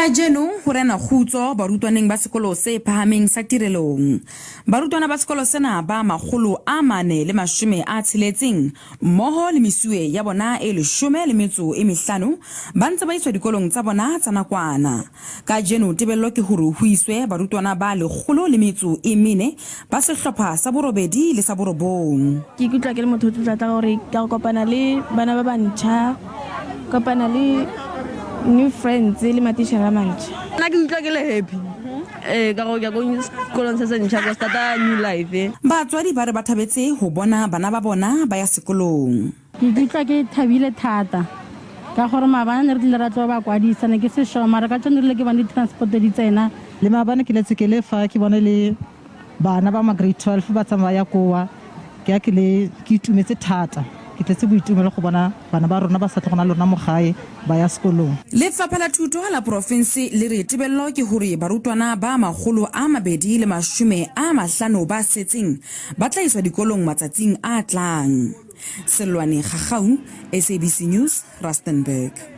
Kajeno ho rena kgutso barutwaneng ba sekolo se phahameng sa Tirelong. Barutwana ba sekolo sena ba 460 mmoho le mesuwe ya bona e 15 ba ntse ba iswa dikolong tsa bona tsa nakwana. Kajeno tebello ke hore ho iswe barutwana ba 104 ba sehlopha sa borobedi le sa borobong. Ke ikutlwa ke le motho o tlotla ka gore ka go kopana le bana ba bantšha, kopana le new friends le matitjhere a mantšha. Nna ke utlwa ke le happy ee ka gore ke ya ko sekolong se se ntšha ko starta new life. Batswadi ba re ba thabetse ho bona bana ba bona ba ya sekolong. Ke ikutlwa ke thabile thata ka gore maabane ne re tlile ra tlo ba kwadisa, ne ke se sure mara ka tsone rile ke bone di-transport di tsena. Le maabane ke letse ke le fa ke bone le bana ba ma grade 12 ba tsamaya kowa, ke ya ke le ke itumetse thata, ke tletse boitumelo go bona bana ba rona ba sa tlo go na le rona mo gae ba ya sekolong. Lefapha la Thuto la porofense le re tebello ke hore barutwana ba 250 ba setseng ba tla iswa dikolong matsatsing a tlang. Sellwane Gagau, SABC News, Rustenburg.